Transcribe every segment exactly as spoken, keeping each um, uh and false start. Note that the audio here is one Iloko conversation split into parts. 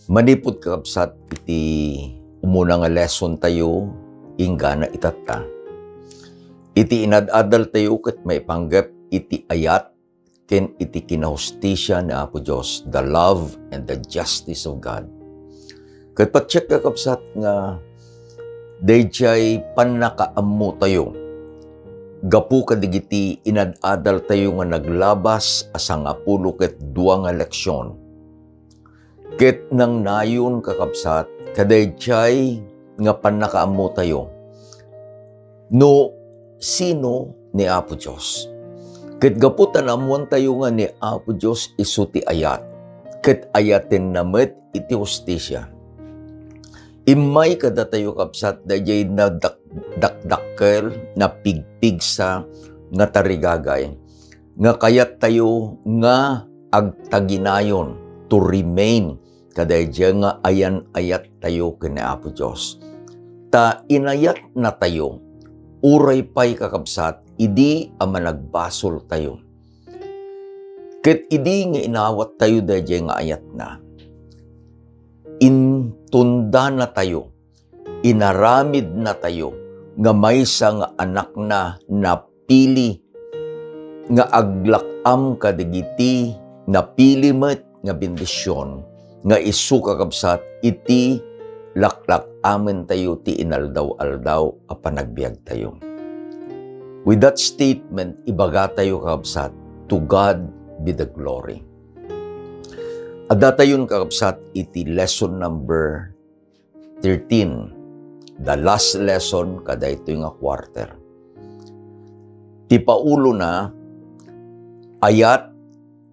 Manipud, kakabsat, iti umuna nga lesson tayo, inggana itatta. Iti inad-adal tayo ket maipanggep iti ayat ken iti kinahustisia ni Apo Dios, the love and the justice of God. Ket patiek, kakabsat, nga daydiay pannakaammo tayo gapu kadagiti inad-adal tayo nga naglabas a sangapulo ket dua nga leksion. Ket nangnayon, kakabsat, kadaydiay nga pannakaammo tayo no sino ni Apo Dios. Ket gapu ta naammoan tayo nga ni Apo Dios isu ti ayat, ket ayatenna met iti hustisia. Immay kadatayo, kabsat, daydiay nadak-, dakdakkel, napigpigsa nga tarigagay nga kayat tayo nga agtaginayon, to remain kadaydiay nga ayan-ayat tayo ken ni Apo Dios. Ta inayatna tayo, uray pay, kakabsat, idi a managbasol tayo. Ket idi nga inawat tayo daydiay nga ayatna, intundana tayo, inaramidna tayo nga maysa nga anakna napili nga aglak-am kadagiti napili met nga bendision nga isu, kakabsat, iti laklak-amen tayo ti inaldaw-aldaw a panagbiag tayo. With that statement, ibaga tayo, kakabsat, "To God be the glory." Adda tayon, kakabsat, iti lesson number thirteen, the last lesson kadaytoy nga quarter. Ti paulona, ayat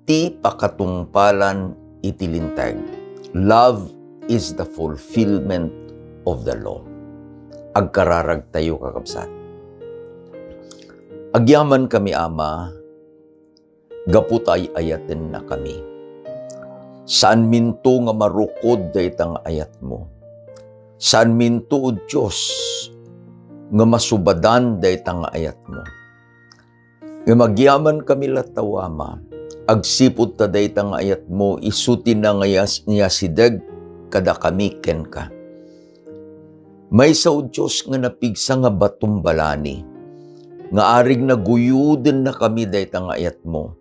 ti pakatungpalan iti Linteg. Love is the fulfillment of the law. Agkararag tayo, kakabsat. Agyamankami, Ama, gapu ta ay-ayatennakami. Saanminto nga marukod dayta nga ayatmo. Saanminto, O Dios, nga masubadan dayta nga ayatmo. Ngem agyamankami latta, Ama, agsipud ta dayta nga ayatmo isu ti nangayas-, nangayasideg kadakami kenka. Maysa, O Dios, nga napigsa nga batumbalani, nga arig naguyodennakami dayta nga ayatmo,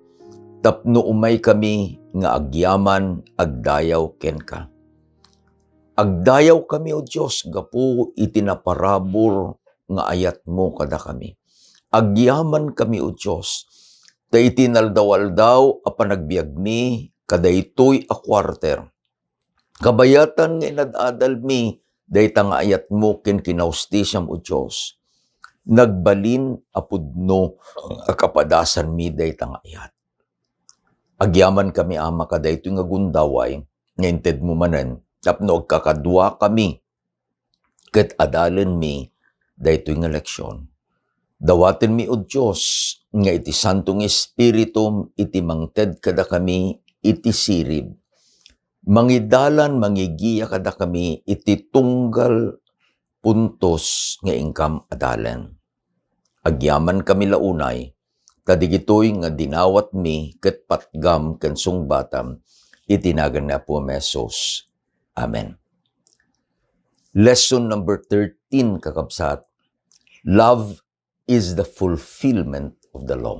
tapno umaykami nga agyaman agdayaw kenka. Agdayawkami, O Dios, gapu iti naparabur nga ayatmo kadakami. Agyamankami, O Dios, ta iti inaldaw-aldaw a panagbiagmi kadaytoy a quarter, kabayatan nga inad-adalmi dayta nga ayatmo ken kinahustisiam, O Dios, nagbalin a pudno a kapadasanmi dayta nga ayat. Agyamankami, Ama, kadaytoy nga gundaway nga intedmo manen tapno agkakaduakami ket adalenmi daytoy nga leksion. Dawatenmi, O Dios, nga iti Santo nga Espiritum iti mangted kadakami iti sirib, mangidalan, mangigiya kadakami iti tunggal puntos nga inkam adalen. Agyamankami la unay, ta digitoy nga dinawatmi ket patgam ken sungbatam iti nagan ni Apo Jesus. Amen. Lesson number thirteen, kakabsat. Love is the fulfillment of the law.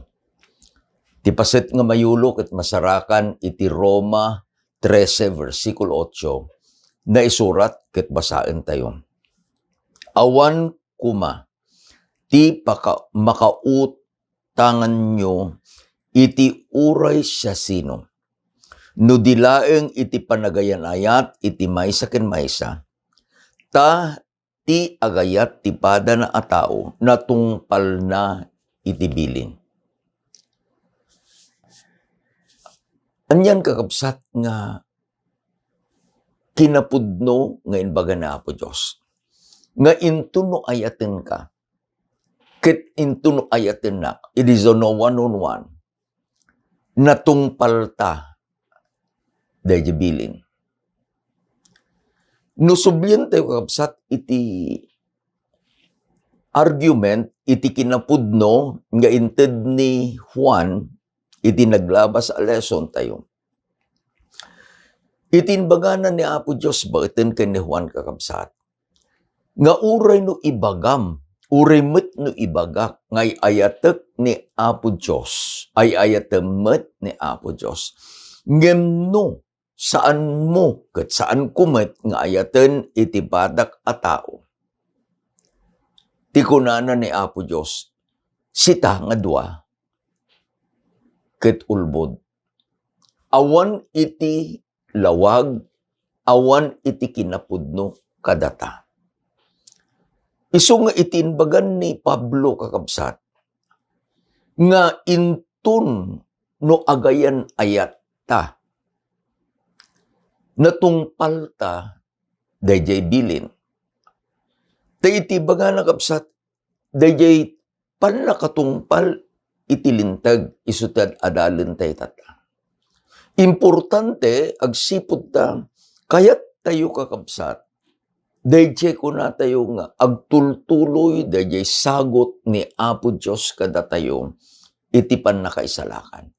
Ti paset nga mayulo ket masarakan iti Roma trese, bersikulo otso, naisurat ket basaentayo. Awan koma ti paka-, makautanganyo iti uray siasino, no di laeng iti panagayan-ayat iti maysa ken maysa, ta ti agayat ti padana a tao natungpalna iti bilin. Anian, kakabsat, nga kinapudno nga imbaga ni Apo Dios nga intono ayatenka ket intono ayatennak, it is a no one on one. Natungpalta daydi bilin. No sublientayo, kakabsat, iti argument iti kinapudno nga inted ni Juan iti naglabas a lesson tayo, Iti imbagana ni Apo Dios baeten ken ni Juan, kakabsat, nga uray no ibagam, uray met no ibagak nga ay-ayatek ni Apo Dios, ay-ayatem met ni Apo Dios. Ngem no saanmo ket saanko met nga ayaten iti badak a tao, ti kunana ni Apo Dios, sita nga dua ket ulbod. Awan iti lawag, awan iti kinapudno kadata. Isu nga iti imbagan ni Pablo, kakabsat, nga inton no agayan-ayatta, natungpalta daydiay bilin. Ta iti bagana, kabsat, daydiay pannakatungpal iti linteg, isu ti ad-adalentayo tatta. Importante, agsipud ta, kayattayo, kakabsat, daydiay kunatayo nga agtultuloy daydiay sagut ni Apo Dios kadatayo iti pannakaisalakan.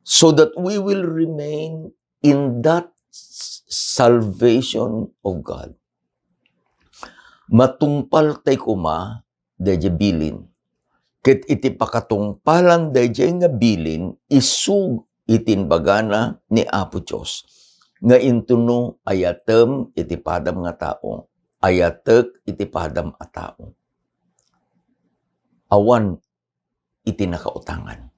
So that we will remain in that s-, salvation of God. Matungpaltay koma daydiay bilin. Ket iti pakatungpalan daydiay nga bilin, isu iti imbagana ni Apo Dios nga inton no ayatem iti padam nga tao, ayatek iti padam a tao. Awan iti nakautangan.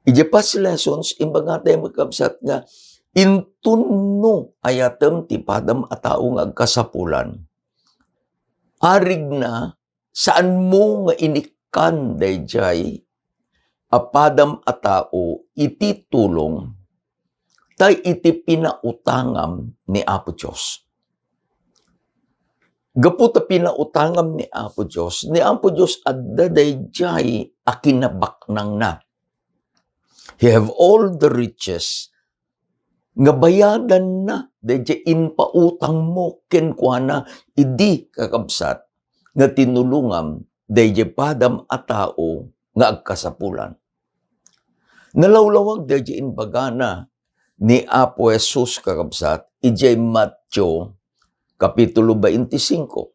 Iti past lessons, imbagatayo, kakabsat, nga inton no ayatem ti padam a tao nga agkasapulan, arigna, saanmo nga inikkan daydiay a padam a tao iti tulong tay iti pinautangam ni Apo Dios. Gapu ta pinautangam ni Apo Dios, ni Apo Dios adda daydiay a kinabaknangna. He have all the riches nga bayadanna daydiay impautangmo kenkuana idi, kakabsat, nga tinulongam daydiay padam a tao nga agkasapulan. Nalawlawag daydiay imbagana ni Apo Jesus, kakabsat, idiay Mateo Kapitulo twenty-five.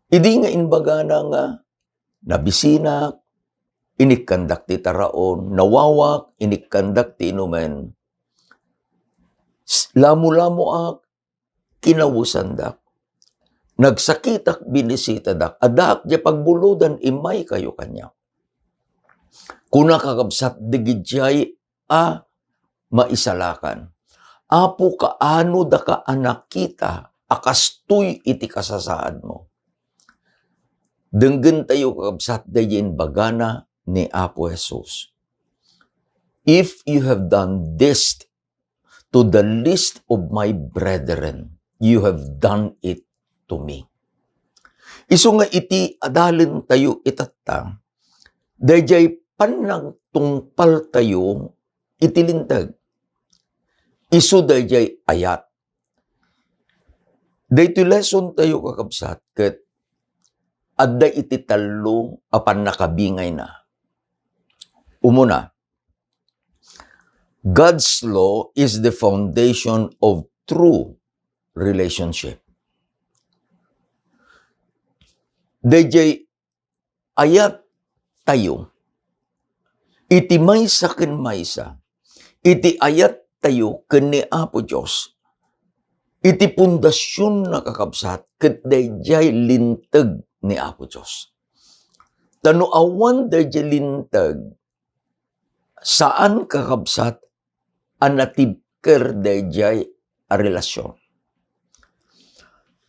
Idi nga imbagana nga nabisinak, inikkandak ti taraon, nawawak, inikkandak ti inumen. S-, lamulamoak, kinawesandak. Nagsakitak, binisitadak. Addaak diay pagbulodan, immaykayo kaniak. Kuna, kakabsat, dagidiay a maisalakan, Apo, kaano daka a nakita a kastoy iti kasasaadmo? Denggentayo, kakabsat, daydiay imbagana ni Apo Jesus. If you have done this to the least of my brethren, you have done it to me. Isu nga iti adalentayo itatta, daydiay pannagtungpaltayo iti linteg. Isu daydiay ayat. Daytoy lesson tayo, kakabsat, ket adda iti tallo a pannakabingayna. Umuna, God's law is the foundation of true relationship. Daydiay ayat tayo iti maysa ken maysa, iti ayat tayo ken ni Apo Dios, iti pundasionna, kakabsat, ket daydiay linteg ni Apo Dios. Ta no awan daydiay linteg, saan, kakabsat, a natibker daydiay a relasyon.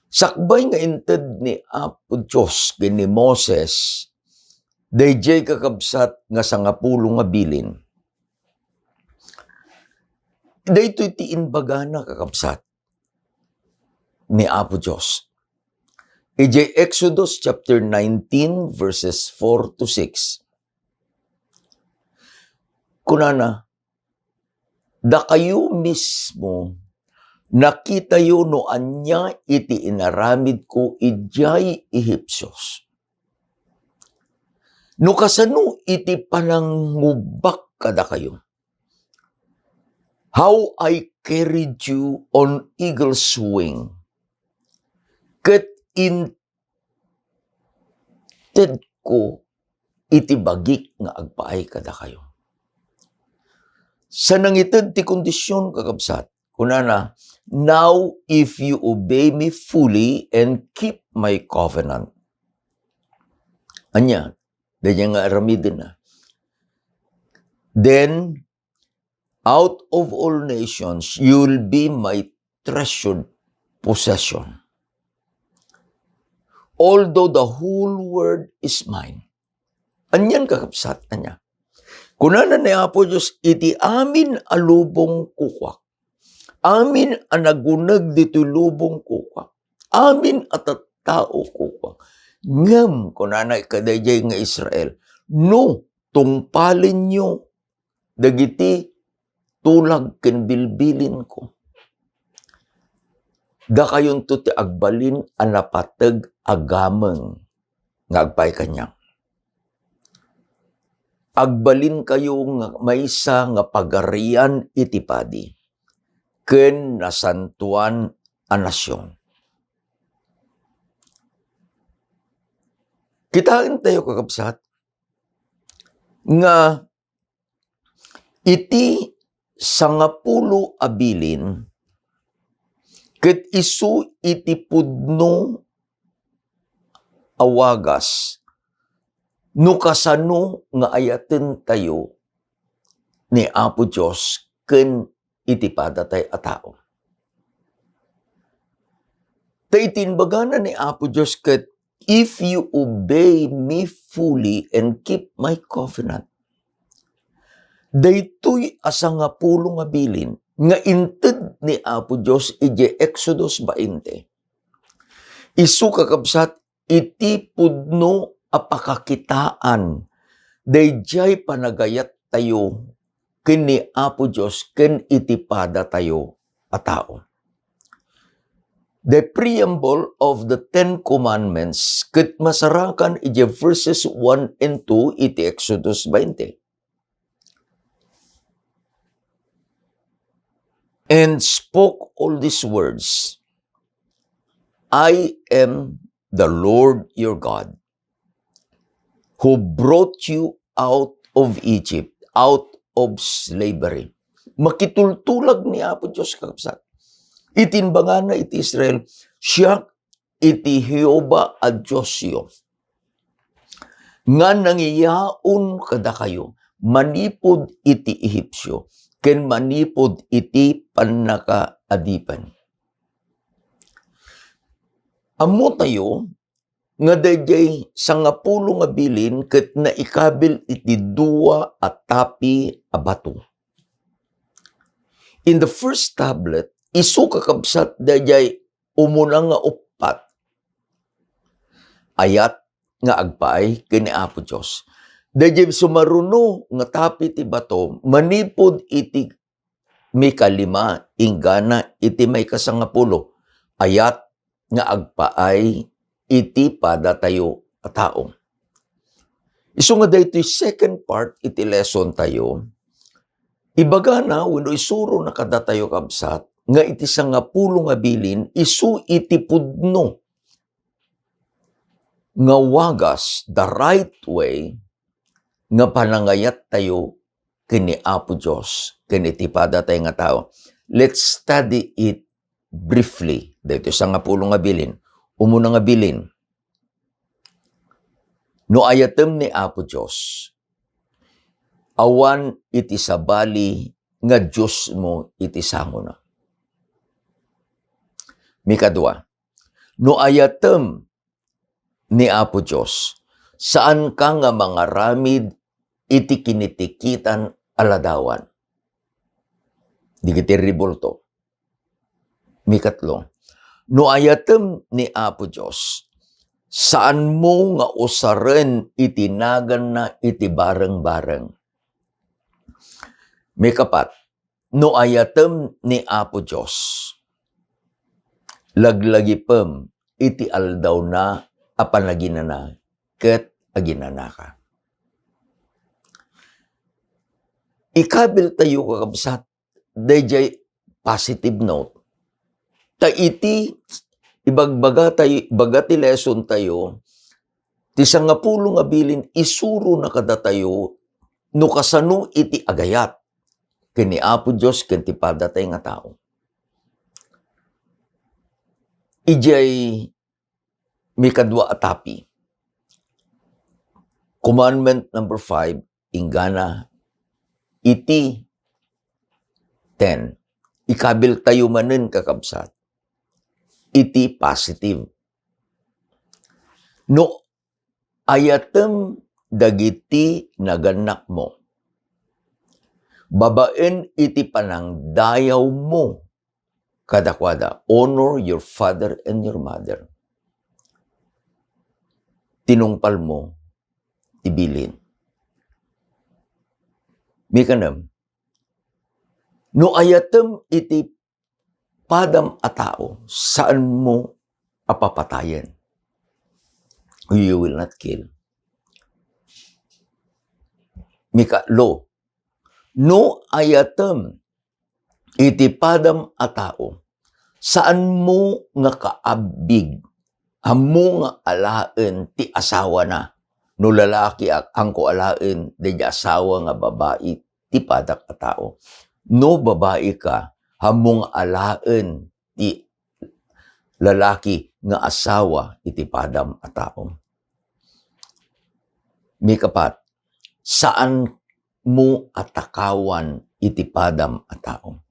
Sakbay nga inted ni Apo Dios ken ni Moses daydiay, kakabsat, nga sangapulo nga bilin, daytoy ti imbagana, kakabsat, ni Apo Dios. Idiay Exodus chapter nineteen, verses four to six. Kunana, "Dakayo mismo, nakitayo no ania iti inaramidko idiay Ehipsios. No kasano iti panangubak kadakayo, How I carried you on eagle's wing. Ket intedko iti bagik nga agpaay kadakayo. Sa nangited ti kondisyon, kakabsat, kunana, "Now, if you obey me fully and keep my covenant." Ania, daydiay nga aramiden na. "Then, out of all nations, you will be my treasured possession. Although the whole world is mine." Anian, kakabsat, ania? Kunana ni Apo Dios, "Iti amin a lubong kukuak. Amin a naguneg ditoy lubong kukuak. Amin a tattao kukuak." Ngem, kunana kadaydiay nga Israel, "No tungpalenyo dagiti tulag ken bilbilinko, dakayonto ti agbalin a napateg a gameng nga agpaay kaniak. Agbalinkayo nga maysa nga pagarian iti padi ken nasantoan a nasion." Kitaentayo, kakabsat, nga iti sangapulo a bilin ket isu iti pudno a wagas no kasano nga ayatentayo ni Apo Dios ken iti padatay a tao. Ta iti imbagana ni Apo Dios ket, "If you obey me fully and keep my covenant." Daytoy a sangapulo nga bilin nga inted ni Apo Dios idiay Exodus bainte. Isu, kakabsat, iti pudno a pakakitaan daydiay panagayattayo ken ni Apo Dios ken iti padatayo a tao. The preamble of the Ten Commandments ket masarakan iti verses one and two iti Exodus bainte. "And spoke all these words, I am the Lord your God, who brought you out of Egypt, out of slavery." Makitultulag ni Apo Dios, kakabsat. Iti imbagana iti Israel, "Siak iti Jehovah a Diosyo, nga nangiyaon kadakayo manipud iti Ehipsio, ken manipud iti pannakaadipen." Ammotayo nga daydiay sangapulo nga bilin ket naikabil iti dua a tapi a bato. In the first tablet, isu, kakabsat, daydiay umuna nga uppat ayat nga agpaay ken ni Apo Dios. Daydiay sumaruno nga tapi ti bato, manipud iti mikalima inggana iti maikasangapulo ayat nga agpaay iti padatayo a tao. Isu nga daytoy second part iti lesson tayo, ibagana wenno isurona kadatayo, kabsat, nga iti sangapulo nga bilin isu iti pudno nga wagas, the right way, nga panangayat tayo ken ni Apo Dios, ken iti padatay nga tao. Let's study it briefly. Daytoy sangapulo nga bilin. Umuna nga bilin, no ayatem ni Apo Dios, awan iti sabali nga diosmo iti sangona. Mikadua, no ayatem ni Apo Dios, saanka nga mangaramid iti kinitikitan a ladawan. Dagiti ribulto. Mikatlo, no ayatem ni Apo Dios, saanmo nga usaren iti naganna iti bareng-bareng. Mikapat, no ayatem ni Apo Dios, laglagipem iti aldawna a panaginana ket aginanaka. Ikabil tayo, kakabsat, dayjay positive note. Ta iti ibagbaga tay-, ibaga ti lesson tayo, ti sangapulo nga bilin isurona kadatayo no kasano iti agayat ken ni Apo Dios ken ti padatay nga tao. Idiay mikadua a tapi. Commandment number five, inggana iti ten. Ikabil tayo manen, kakabsat, iti positive. No ayatem dagiti nagannakmo, babaen iti panangdayawmo kadakuada, "Honor your father and your mother." Tinungpalmo ti bilin. Mikanem, no ayatem iti padam a tao, saanmo a papatayen. You will not kill. Mikatlo, no ayatem iti padam a tao, saanmo nga kaabbig, ammo nga alaen ti asawana. No lalaki, a-, haanko alaen daydi asawa nga babai ti padak a tao. No babai ka, ammo nga alaen ti lalaki nga asawa iti padam a tao. Mikapat, saanmo a takawan iti padam a tao.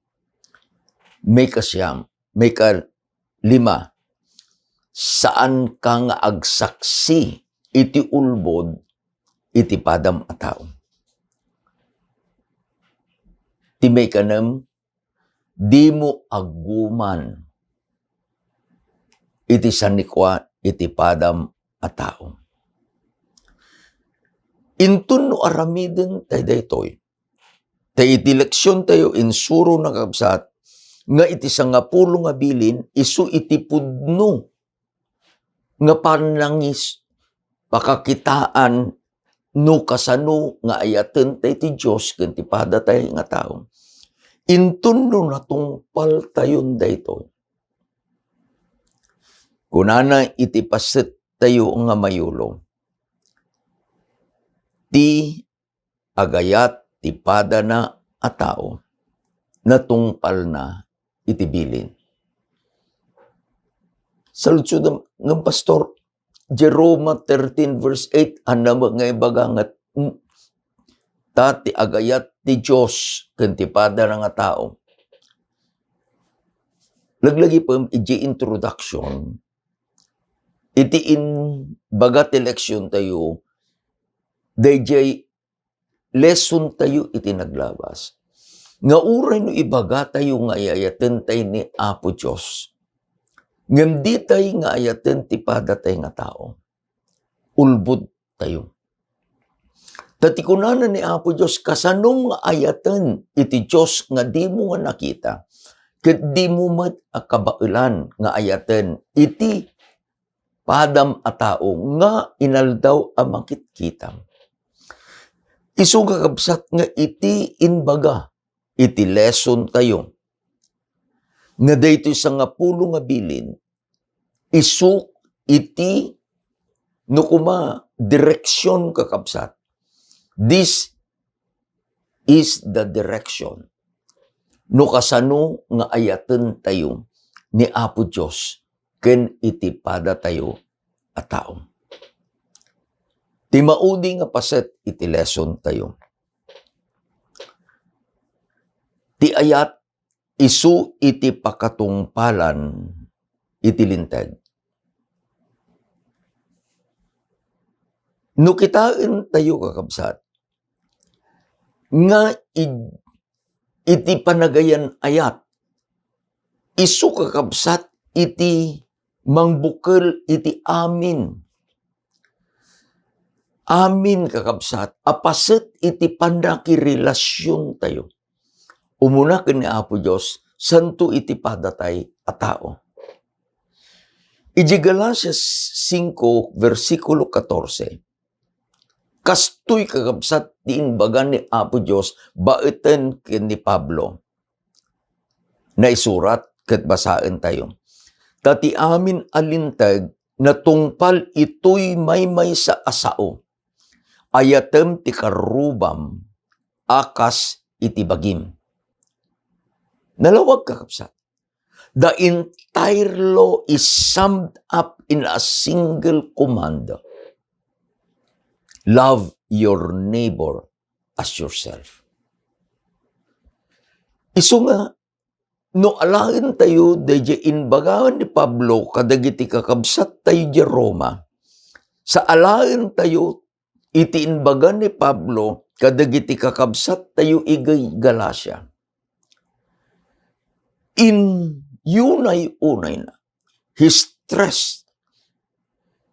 Mikasiam, mikalima, saanka nga agsaksi iti ulbod iti padam a tao. Ti maikanem, dimo agguman iti sanikua iti padam a tao. Inton no aramiden tayo daytoy, ta iti leksion tayo, insuro na, kabsat, nga iti sangapulo nga bilin, isu iti pudno nga panangis-, pakakitaan no kasano nga ayaten tay ti Dios ken ti padatay nga tao. Inton no natungpal tayon daytoy, kunana iti paset tayo nga mayulo, ti agayat ti padana a tao, natungpalna iti bilin. Saludsodem, ngem, Pastor, Jerome thirteen verse eight, ania met nga ibaga nga, mm, ta ti agayat ti Dios ken ti padana nga tao. Laglagipem, iti introduction, iti imbaga ti leksion tayo, dayjay lesson tayo iti naglabas, nga uray no ibaga tayo nga ay-ayaten tay ni Apo Dios, ngem di tay nga ayaten ti padatay nga tao, ulbod tayo. Ta ti kunana ni Apo Dios, kasanom nga ayaten iti Dios nga dimo nga nakita, ket dimo met a kabaelan nga ayaten iti padam a tao nga inaldaw a makitkitam. Isu nga, kabsat, nga iti imbaga iti lesson tayo, nga daytoy sangapulo nga bilin, isu iti, no koma, direksyon, kakabsat. This is the direction no kasano nga ayaten tayo ni Apo Dios ken iti padatayo a tao. Ti maudi nga paset iti lesson tayo, ti ayat isu iti pakatungpalan iti Linteg. No kitaen tayo, kakabsat, nga id-, iti panagayan-ayat, isu, kakabsat, iti mangbukel iti amin. Amin, kakabsat, a paset iti pannakirelasion tayo. Umuna ken ni Apo Dios, santo iti padatay a tao. Iti Galacias singko, bersikulo katorse, kastoy, kakabsat, ti imbaga ni Apo Dios baeten ken ni Pablo. naisurat ket basaentayo. Ta ti amin a linteg natungpal itoy maymaysa a sao. Ayatem ti karrubam a kas iti bagim. Nalawag, kakabsat. The entire law is summed up in a single command. Love your neighbor as yourself. Isu nga, no alaentayo dayjay imbaga ni Pablo kadagiti kakabsattayo di Roma, sa alaentayo iti imbaga ni Pablo kadagiti kakabsattayo idiay Galacia. Inunay-unayna, he stressed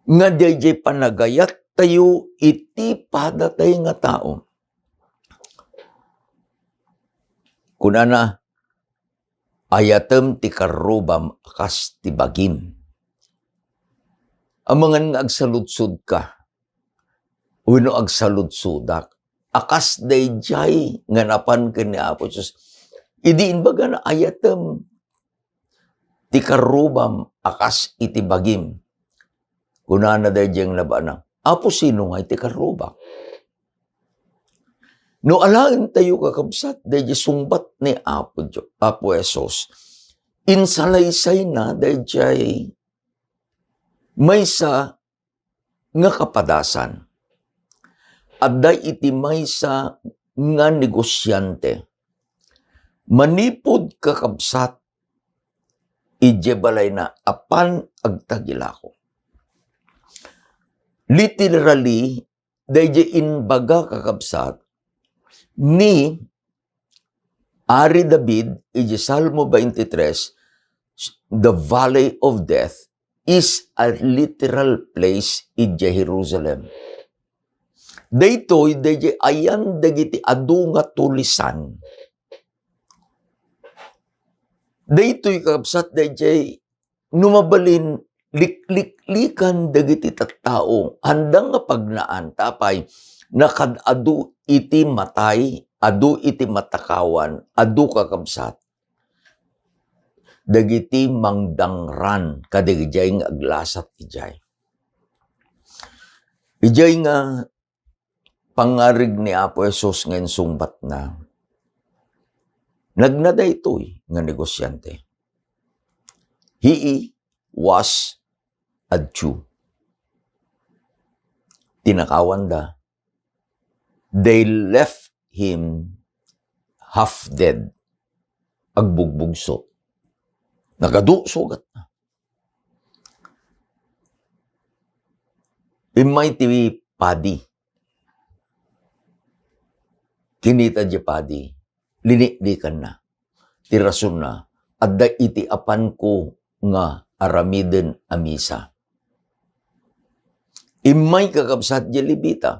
nga dayjay panagayattayo iti padatay nga tao. Kunana, "Ayatem ti karrubam a kas ti bagim." Amangan nga agsaludsodka, wenno agsaludsodak a kas dayjay nga napan ken ni Apo Jesus. Idi imbagana, "Ayatem ti karrubam a kas iti bagim," kunana dayjay nga nabaanna, "Apo, sino ngay ti karrubak?" No alaentayo, kakabsat, dayjay sungbat ni Apo Dio-, Apo Jesus, insalaysayna dayjay maysa nga kapadasan. Adda iti maysa nga negosiante. Manipud, kakabsat, idiay balayna, apan agtagilako. Literally, dayjay imbaga, kakabsat, ni Ari David idiay Salmo twenty-three, "The valley of death is a literal place idiay Jerusalem." Daytoy, dayjay ayan dagiti adu nga tulisan. Daytoy, kakabsat, dayjay no mabalin, likliklikan dagiti tattao, andang nga pagnaan, ta apay, nakad-adu iti matay, adu iti matakawan, adu, kakabsat, dagiti mangdangran kadagijay nga aglasat idiay. Idiay nga pangngarig ni Apo Jesus nga insungbatna, nagna daytoy nga negosiante. He was a Jew. Tinakawanda. They left him half dead. Agbugbugso. Nagadu sugatna. Immay ti padi. Kinita diay padi, liniklikanna. Ti rasonna, adda iti apanko nga aramiden a misa. Immay, kakabsat, diay Levita.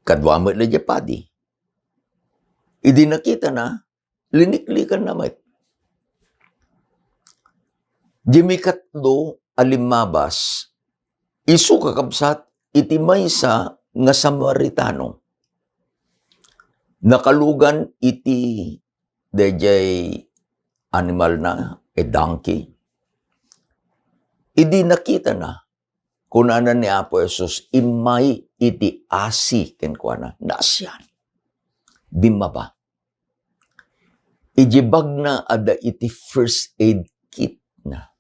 Kadua met la diay padi. Idi nakitana, liniklikanna met. Diay mikatlo a limmabas, isu, kakabsat, iti maysa nga Samaritano. Nakalugan iti dayjay animalna, a donkey. Idi nakitana, kunana ni Apo Jesus, "Immay iti asi," kenkuana. Naasian. Bimmaba. Idiay bagna, adda iti first aid kitna.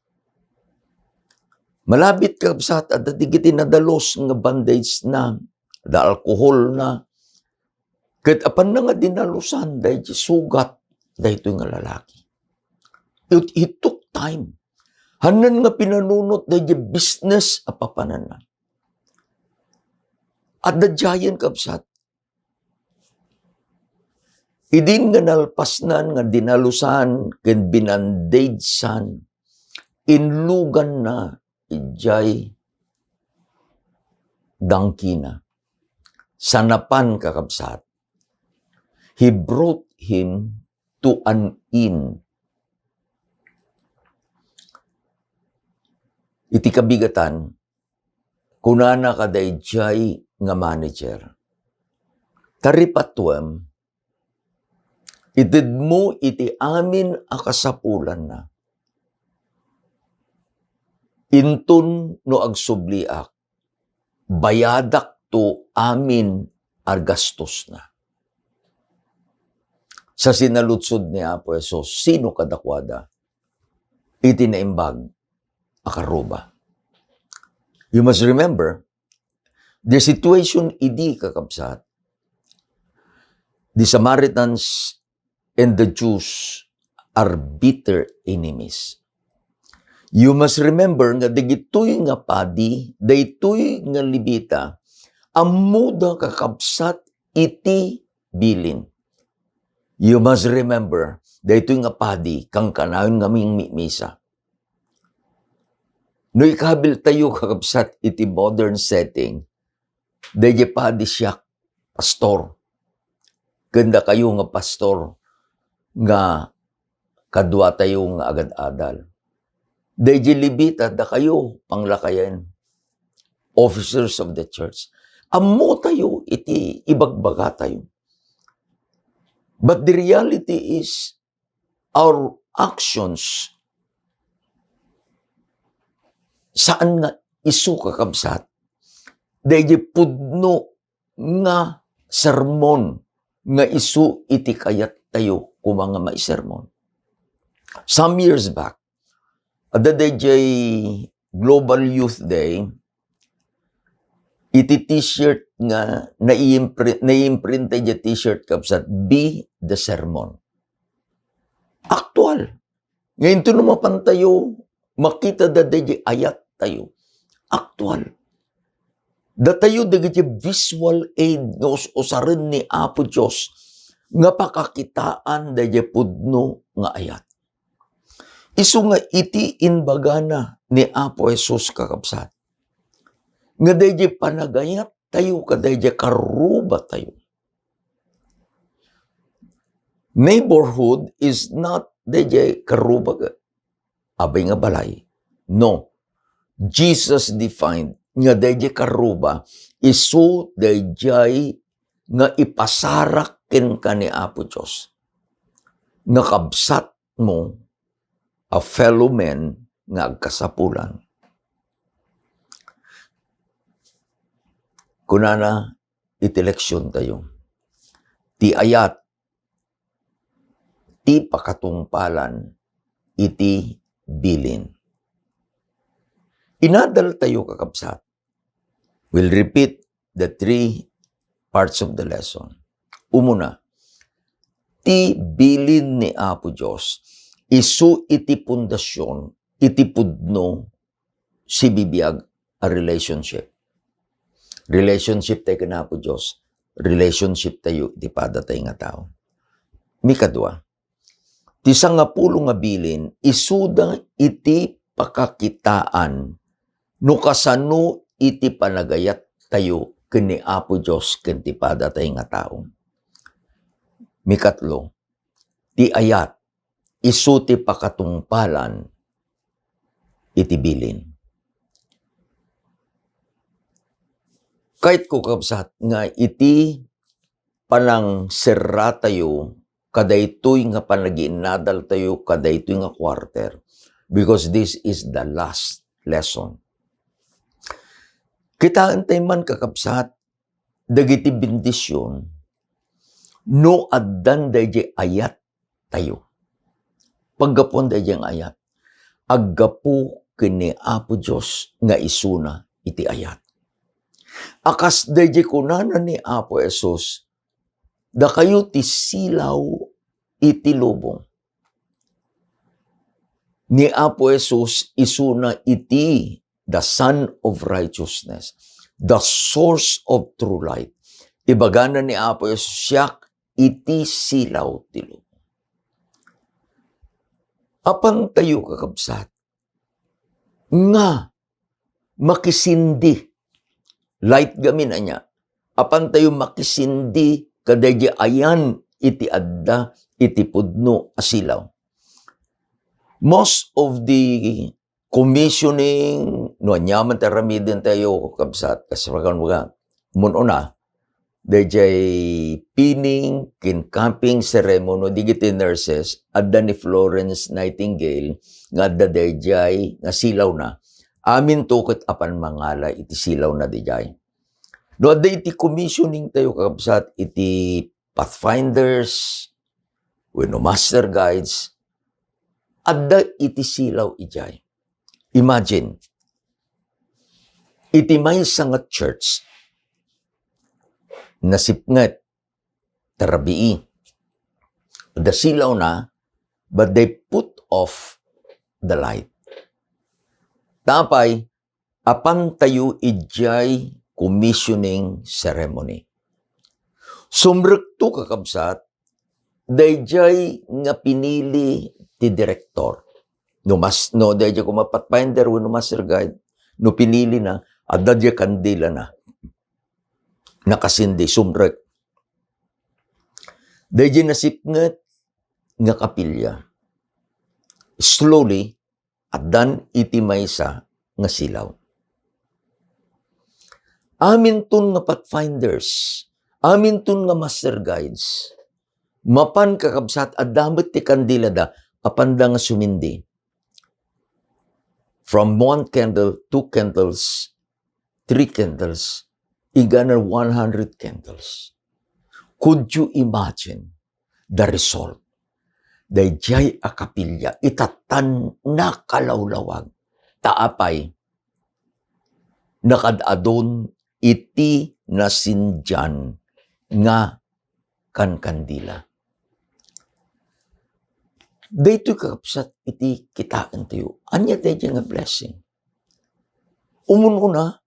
Malabit, kakabsat, adda dagiti nadalus nga bandage na, adda alcohol na, ket apanna nga dinalusan dayjay sugat daytoy nga lalaki. It, it took time. Hannan nga pinanunot dayjay business a papananna. Adda diayen, kabsat. Idin nga nalpasnan nga dinalusan ken binandagean, inluganna idiay donkey na. Sanapan, kakabsat, he brought him to an inn. Iti kabigatan, kunana kadaydiay nga manager, "Taripatuem, Itedmo iti amin a kasapulanna. Inton no agsubliak, bayadakto amin a gastosna. Sa sinaludsod ni Apo Jesus, sino kadakuada iti naimbag a karuba? You must remember, the situation idi, kakabsat, the Samaritans and the Jews are bitter enemies. You must remember nga dagitoy nga padi, daytoy nga Levita, ammoda, kakabsat, iti bilin. You must remember, daytoy nga padi, kankanayon nga mimimisa. No ikabiltayo, kakabsat, iti modern setting, dayjay padi siak, pastor. Ken dakayo nga pastor nga kaduatayo nga agad-adal. Dayjay Levita, dakayo, panglakayen, officers of the church. Ammotayo iti ibagbagatayo. But the reality is, our actions, saan nga isu, kakabsat, dayjay pudno nga sermon nga isu iti kayattayo koma nga maisermon. Some years back, adda dayjay Global Youth Day, iti t-shirt nga naiimpre-, naiimprinta iti t-shirt, kabsat, "Be the sermon." Aktual. Ngayon, ito no mapantayo, makita da dayjay ayat tayo. Aktual. Datayo dagiti visual aid nga us-usaren ni Apo Dios nga pakakitaan dayjay pudno nga ayat. Isu nga iti imbagana ni Apo Jesus, kakabsat, nga dayjay panagayat tayo kadayjay karruba tayo. Neighborhood is not dayjay karruba, abay nga balay. No. Jesus defined nga dayjay karruba, isu dayjay nga ipasarak kenka ni Apo Dios, nga kabsat mo a fellow men nga agkasapulan. Kunana iti leksion tayo, ti ayat, ti pakatungpalan iti bilin. Inadal tayo, kakabsat. We'll repeat the three parts of the lesson. Umuna, ti bilin ni Apo Dios, isu iti pundasyon, iti pudno, sibibiag a relationship. Relationship tayo ken Apo Dios, relationship tayo iti padatay nga tao. Mikadua, ti sangapulo nga bilin, isuda iti pakakitaan no kasano iti panagayat tayo ken ni Apo Dios ken ti padatay nga tao. Mikatlo, ti ayat, isu ti pakatungpalan iti bilin. Kayatko, kabsat, nga iti panangserratayo kadaytoy nga panagiinnadaltayo kadaytoy nga quarter, because this is the last lesson. Kitaentayo man, kakabsat, dagiti bendision no addan dayjay ayat tayo. Paggapuan dayjay nga ayat, aggapu ken ni Apo Dios nga isuna iti ayat. A kas dayjay kunana ni Apo Jesus, "Dakayo ti silaw iti lubong." Ni Apo Jesus isuna iti the Sun of Righteousness, the source of true light. Ibagana ni Apo Jesus, "Siak iti silaw ti lubong." Apan tayo, kakabsat, nga makisindi, light gamin ania, apan tayo makisindi kadaydi ayan iti adda iti pudno a silaw. Most of the commissioning, no aniaman ti aramiden tayo, kabsat, kas rakan mga, mun-una, dayjay pinning ken capping ceremony dagiti nurses, adda ni Florence Nightingale nga adda dayjay nga silawna. Aminto ket apan mangala iti silawna dayjay. No adda iti commissioning tayo, kakabsat, iti Pathfinders, wenno Master Guides, adda iti silaw idiay. Imagine, iti maysa nga church, nasipnget, ta rabii. Adda silawna, but they put off the light. Apay, apan tayo idiay commissioning ceremony. Sumrekto, kakabsat, dayjay nga pinili ti direktor. No mas-, no dayjay koma Pathfinder wenno Master Guide, no pinili na, adda diay kandila na. Nakasindi, sumrek. Dayjay nasipnget nga kapilya. Slowly, addan iti maysa nga silaw. Aminton nga Pathfinders, aminton nga Master Guides, mapan, kakabsat, adda met ti kandila da, apanda nga sumindi. From one candle, two candles, three candles, ingganan one hundred candles. Could you imagine the result? Dayjay a kapilya, itatan nakalawlawag. Ta apay, nakad-adun iti nasindian nga kankandila. Daytoy, kakabsat, iti kitaentayo. Ania dayjay nga blessing? Umun-una,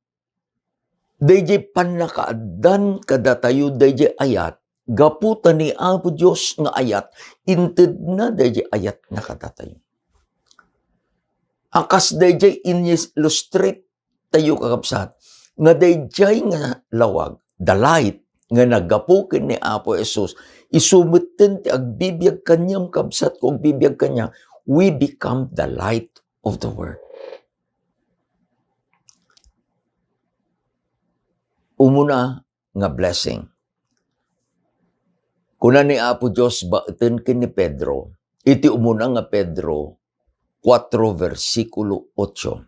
dayjay pannakaaddan kadatayo dayjay ayat, gapu ta ni Apo Dios nga ayat, intedna dayjay ayatna kadatayo. A kas dayjay in-illustrate tayo, kakabsat, nga dayjay nga lawag, the light, nga naggapu ken ni Apo Jesus, isu metten ti agbibiag kaniam, kabsat ko, agbibiag kaniak, we become the light of the world. Umuna nga blessing. Kuna ni Apo Dios baeten ken ni Pedro, iti umuna nga Pedro kuatro, bersikulo otso.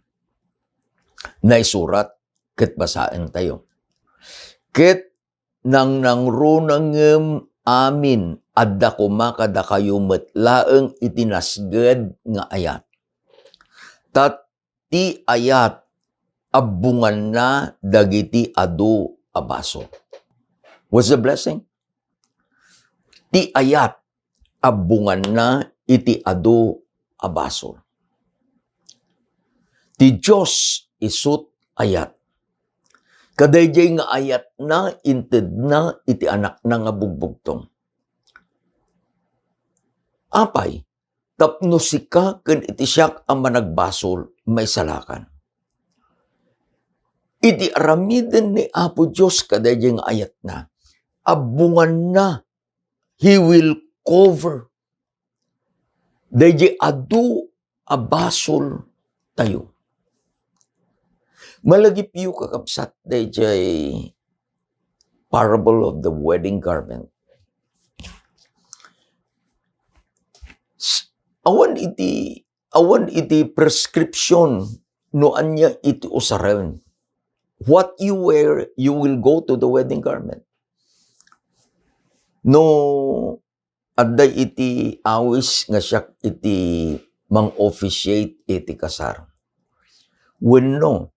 Naisurat ket basaentayo. Ket nangnangruna ngem amin, adda koma kadakayo met laeng iti nasged nga ayat. Ta ti ayat, abbunganna dagiti adu a basol. What's the blessing? Ti ayat, abbunganna iti adu a basol. Ti Dios isut ayat. Kadaydiay nga ayatna, intedna iti Anakna nga bugbugtong. Apay, tapno sika ken iti siak a managbasol, maisalakan. Iti aramiden ni Apo Dios kadaydiay nga ayatna, abbunganna, He will cover daydiay adu a basol tayo. Malagipyo, kakabsat, daydiay parable of the wedding garment. S-, awan iti, awan iti prescription no ania iti usaren. What you wear, you will go to the wedding garment. No adda iti awis nga siak iti mang-officiate iti kasar, wenno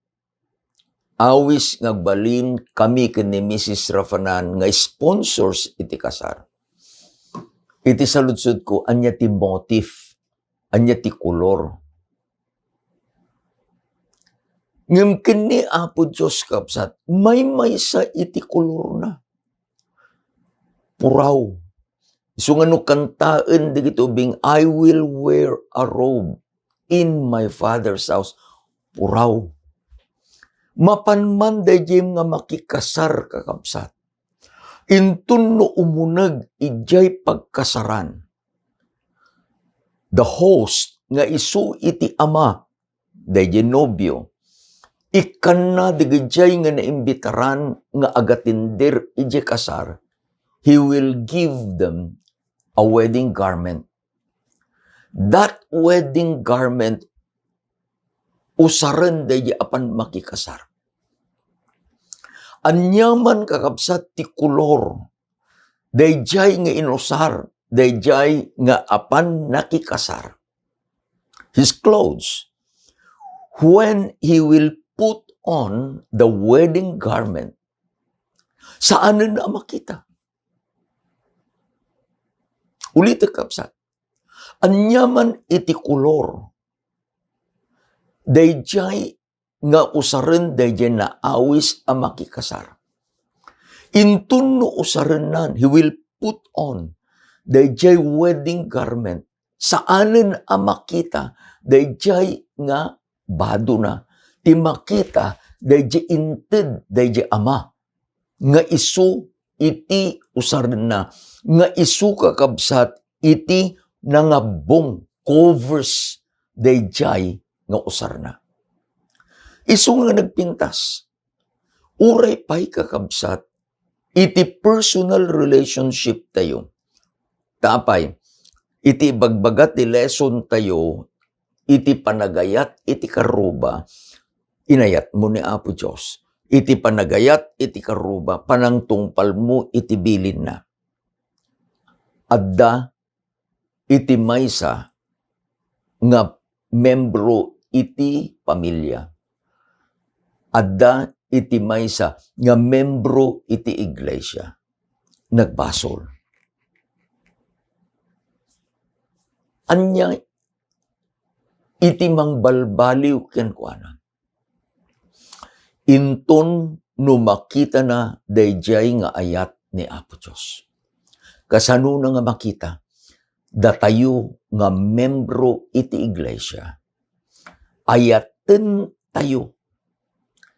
awis nga agbalin kami ken ni Missus Rafanan nga sponsors iti kasar, iti saludsodko, ania ti motif? Ania ti kolor? Ngem ken ni Apo Dios, kabsat, maymaysa iti kolorna. Puraw. Isu nga no kantaen dagiti ubing, "I will wear a robe in my Father's house." Puraw. Mapan man daydiay nga makikasar, kakabsat. Inton no umuneg idiay pagkasaran, the host nga isu iti ama daydiay nobio, Ikkanna dagijay nga naimbitaran nga agatender idiay kasar, he will give them a wedding garment. That wedding garment, usaren dayjay apan makikasar. Aniaman, kakabsat, ti kolor dayjay nga inusar dayjay nga apan nakikasar, his clothes, when he will put on the wedding garment, saanen a makita. Ulitek, kabsat. Aniaman iti kolor dayjay nga usaren dayjay naawis a makikasar. Inton no usarennan, he will put on dayjay wedding garment. Saanen a makita dayjay nga badona, ti makita dayjay inted dayjay ama nga isu iti usarenna, nga isu, kakabsat, iti nangabbong, covers dayjay nga usarna. Isu nga nagpintas, uray pay, kakabsat, iti personal relationship tayo. Ta apay, iti ibagbaga ti lesson tayo, iti panagayat iti karruba, inayatmo ni Apo Dios. Iti panagayat iti karruba, panangtungpalmo iti bilinna. Adda iti maysa nga membro iti pamilia. Adda iti maysa nga membro iti iglesia. Nagbasol. Ania iti mangbalbaliw kenkuana? Inton no makitana dayjay nga ayat ni Apo Dios. Kasanona nga makita? Datayo nga membro iti iglesia, ayaten tayo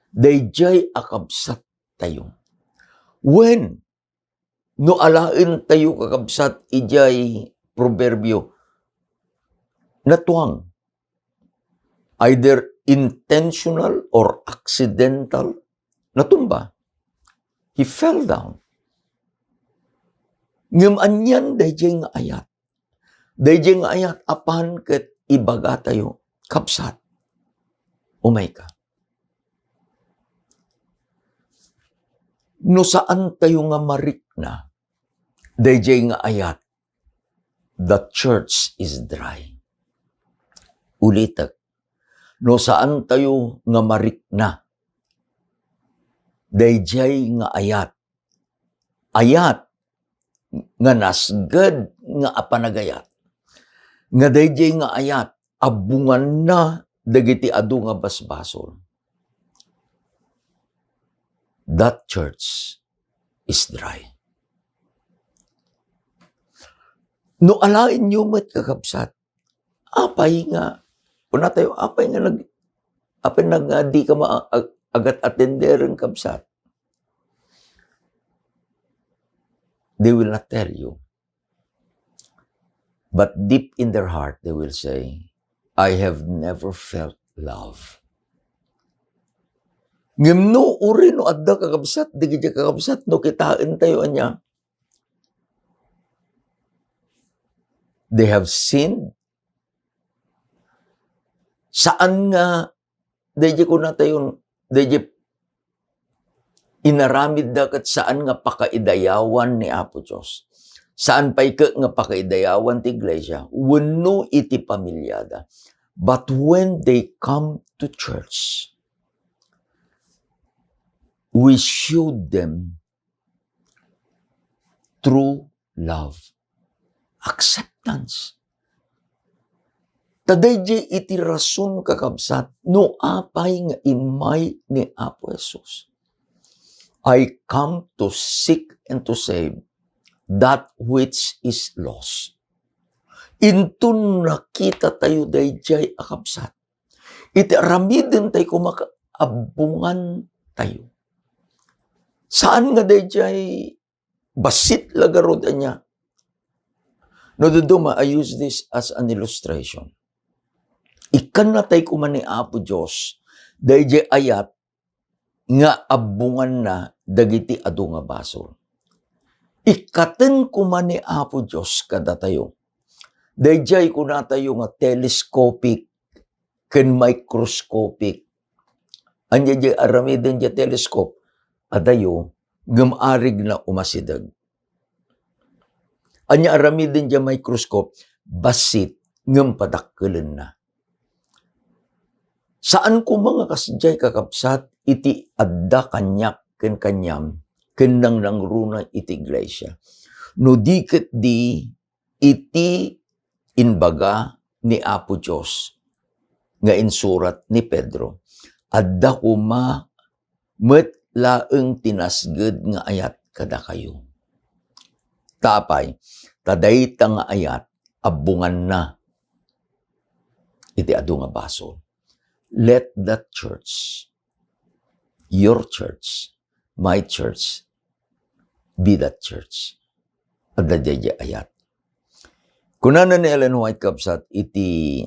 dayjay a kabsat tayo. Wen, no alaen tayo, kakabsat, idiay Proverbio, natuang. Either intentional or accidental, natumba. He fell down. Ngem anian dayjay nga ayat? Dayjay nga ayat apan ket ibagatayo, kabsat, umayka. No saan tayo nga marikna dayjay nga ayat, the church is dry. Ulitek, no saan tayo nga marikna dayjay nga ayat, ayat nga nasged nga a panagayat, nga dayjay nga ayat, abbunganna dagiti adu nga basbasol, that church is dry. No alaenyo met, kakabsat, apay nga, kunatayo, apay nga nag-, apay nga di ka ma-, ag-, agat-atenderen, kabsat? They will not tell you. But deep in their heart, they will say, "I have never felt love." Ngem no, uri no adda, kakabsat, dagiti kakabsat, no kitaen tayo ania, they have sinned. Saan nga, dayjay kunatayon, dayjay inaramidda ket saan nga pakaidayawan ni Apo Dios. Saan pay ket nga pakaidayawan ti iglesia wenno iti pamiliada. But when they come to church, we showed them true love. Acceptance. Ta dayjay iti rason, kakabsat, no apay nga immay ni Apo Jesus, "I come to seek and to save that which is lost." Inton nakita tayo dayjay a kabsat, iti aramiden tayo koma, abbungan tayo. Saan nga dayjay bassit la garud ania. No, dadduma, I use this as an illustration. Ikkanna tayo koma ni Apo Dios Daydiay ayat nga abbonganna dagiti adu nga basol. Ikkaten koma ni Apo Dios kadatayo. Daydiay kunatayo nga telescopic ken microscopic. Ania diay aramiden diay telescope? Adayo, ngem arigna umasideg. Ania aramiden diay microscope? Bassit ngem padakkelenna. Saan koma nga kasdiay, kakabsat, iti adda kaniak ken kaniam ken nangnangruna iti iglesia. No di ketdi iti imbaga ni Apo Dios nga insurat ni Pedro, adda koma met laeng ti nasged nga ayat kadakayo. Ta apay? Ta dayta nga ayat, abbonganna iti adu nga basol. Let that church, your church, my church, be that church. Adda daydiay ayat. Kunana ni Ellen White, kabsat, iti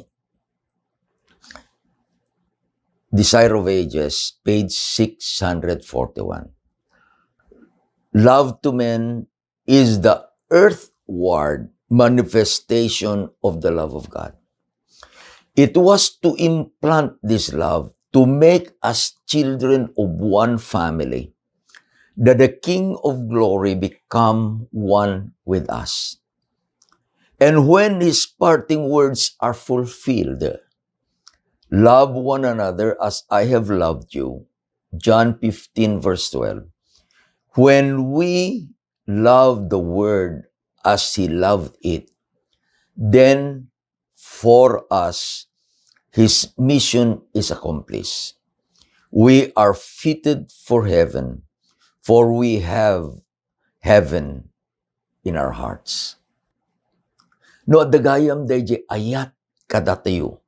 Desire of Ages, page six hundred forty-one. Love to men is the earthward manifestation of the love of God. It was to implant this love, to make us children of one family, that the King of Glory become one with us. And when his parting words are fulfilled, "Love one another as I have loved you," John fifteen, verse twelve. When we love the world as he loved it, then for us, his mission is accomplished. We are fitted for heaven, for we have heaven in our hearts. No adda gayam daydiay ayat kadatayo,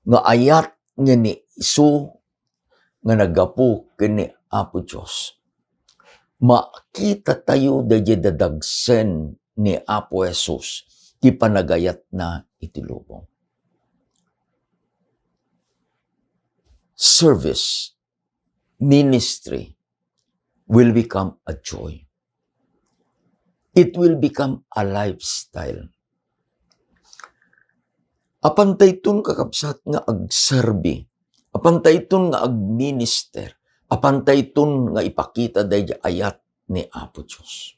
nga ayat nga ni isu nga naggapu ken ni Apo Dios, makitatayo daydiay dadagsen ni Apo Jesus ti panagayatna iti lubong. Service, ministry will become a joy. It will become a lifestyle. Apan dayton, kakabsat, nga agserbi, apan dayton nga agminister, apan dayton nga ipakita daydiay ayat ni Apo Dios.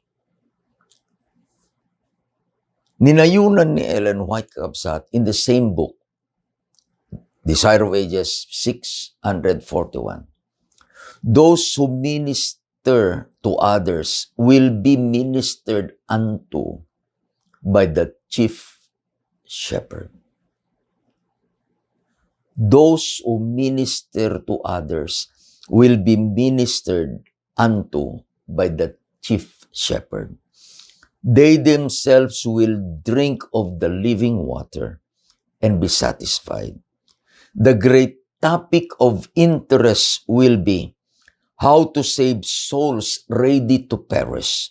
Ninayonan ni Ellen White, kakabsat, in the same book, Desire of Ages six hundred forty-one. Those who minister to others will be ministered unto by the chief shepherd. Those who minister to others will be ministered unto by the chief shepherd. They themselves will drink of the living water and be satisfied. The great topic of interest will be how to save souls ready to perish.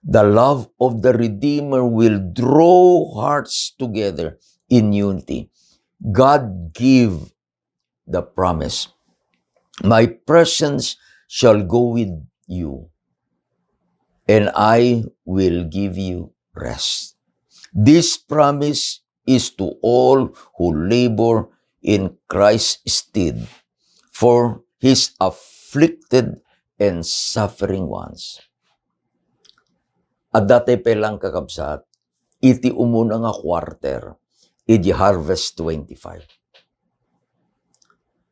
The love of the Redeemer will draw hearts together in unity. God give the promise, "My presence shall go with you, and I will give you rest." This promise is to all who labor in Christ's stead, for his afflicted and suffering ones. Adda tay pay lang, kakabsat, iti umuna nga quarter iti Harvest twenty-five.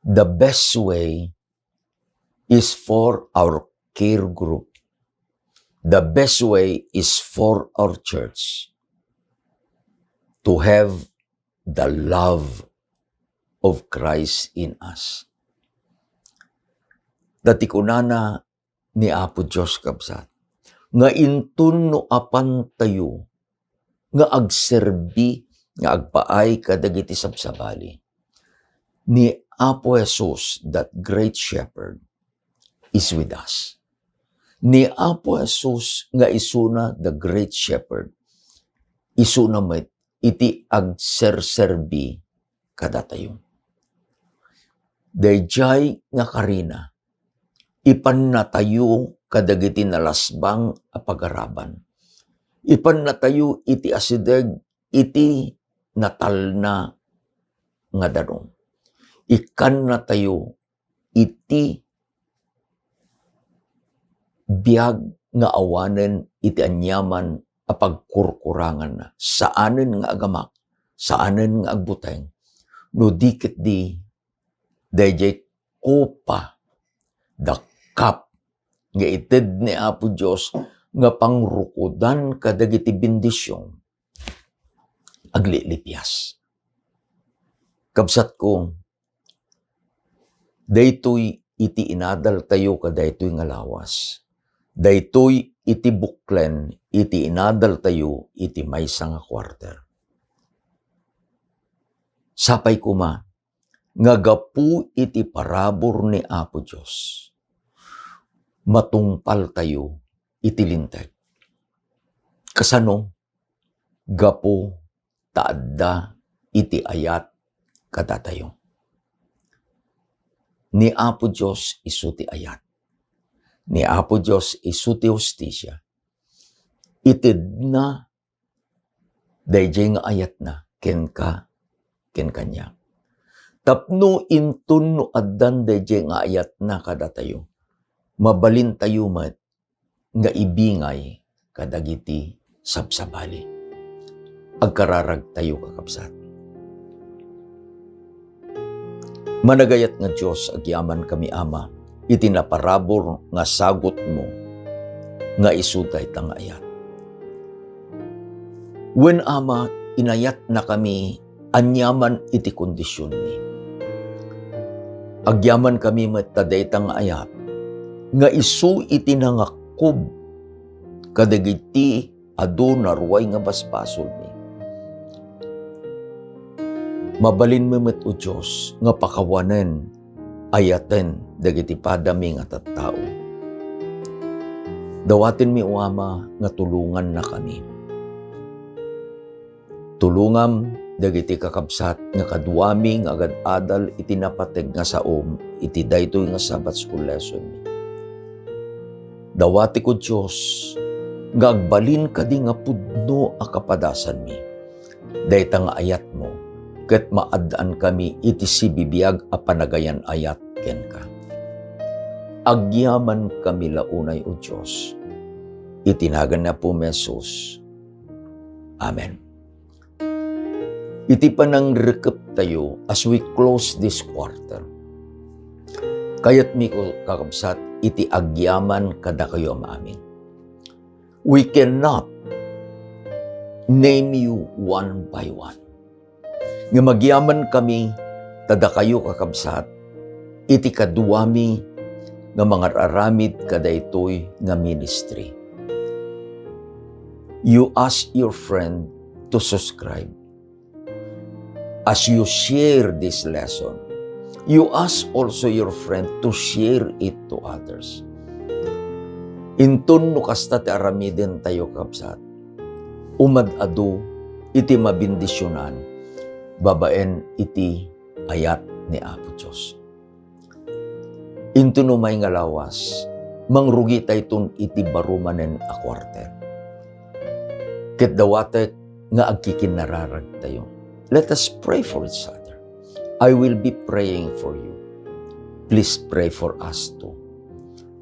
The best way is for our care group. The best way is for our church to have the love of Christ in us. Dati kunana ni Apo Dios, kabsat, nga inton no apantayo nga agserbi nga agpaay kadagiti sabsabali, ni Apo Jesus, that great shepherd, is with us. Ni Apo Jesus nga isuna the great shepherd, isuna met iti agserserbi kadatayo. Daydiay nga karina, ipannatayo kadagiti nalasbang a pagaraban. Ipannatayo iti asideg iti natalna nga danum. Ikkannatayo iti biag nga awanen iti aniaman a pagkurkuranganna. Saanen nga agamak, saanen nga agbuteng, no di ketdi daydiay kopa da kap nga ited ni Apo Dios nga pangrukodan kadagiti bendision, aglilipias. Kabsatko, daytoy iti inadaltayo kadaytoy nga lawas. Daytoy iti buklen iti inadaltayo iti maysa nga quarter. Sapay koma nga gapu iti parabur ni Apo Dios, matungpaltayo iti Linteg. Kasano? Gapu ta adda iti ayat kadatayo. Ni Apo Dios isu ti ayat. Ni Apo Dios isu ti hustisia. Itedna daydiay nga ayatna kenka, ken kaniak. Tapno inton no addan daydiay nga ayatna kadatayo, mabalintayo met nga ibingay kadagiti sabsabali. Agkararagtayo, kakabsat. Managayat nga Dios, agyamankami, Ama, iti naparabur nga sagutmo nga isu dayta nga ayat. Wen, Ama, inayatnakami aniaman iti kondisionmi. Agyamankami met ta dayta nga ayat nga isu iti nangakkob kadagiti adu naruay nga basbasolmi. Mabalinmi met, O Dios, nga pakawanen, ayaten dagiti padami nga tattao. Dawatenmi, O Ama, nga tulongannakami. Tulongam dagiti kakabsat nga kaduami nga agad-adal iti napateg nga saom iti daytoy nga Sabbath School lesson. Dawatek, O Dios, nga agbalin kadi nga pudno a kapadasanmi dayta nga ayatmo, ket maad-ankami iti sibibiag a panagayan-ayat kenka. Agyamankami la unay, O Dios, iti nagan ni Apomi Jesus. Amen. Iti panangrekeptayo as we close this quarter, kayatmi ko, kakabsat, iti agyaman kadakayo amin. We cannot name you one by one. Nga agyamankami ta dakayo, kakabsat, iti kaduami nga mangar-aramid kadaytoy nga ministry. You ask your friend to subscribe. As you share this lesson, you ask also your friend to share it to others. Inton no kasta ti aramidentayo, kabsat, umad-adu iti mabendisionan babaen iti ayat ni Apo Dios. Inton umay nga lawas, mangrugitayton iti baro manen a quarter. Ket dawatek nga agkikinnararagtayo. Let us pray for each other. I will be praying for you. Please pray for us too.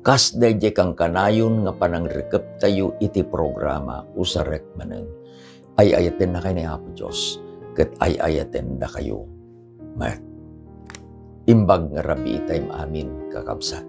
Kas daydiay kankanayon nga panangrekeptayo iti programa, usarek manen. Ay-ayatennakay ni Apo Dios, ket ay-ayatendakayo met. Imbag nga rabii tayo amin, kakabsat.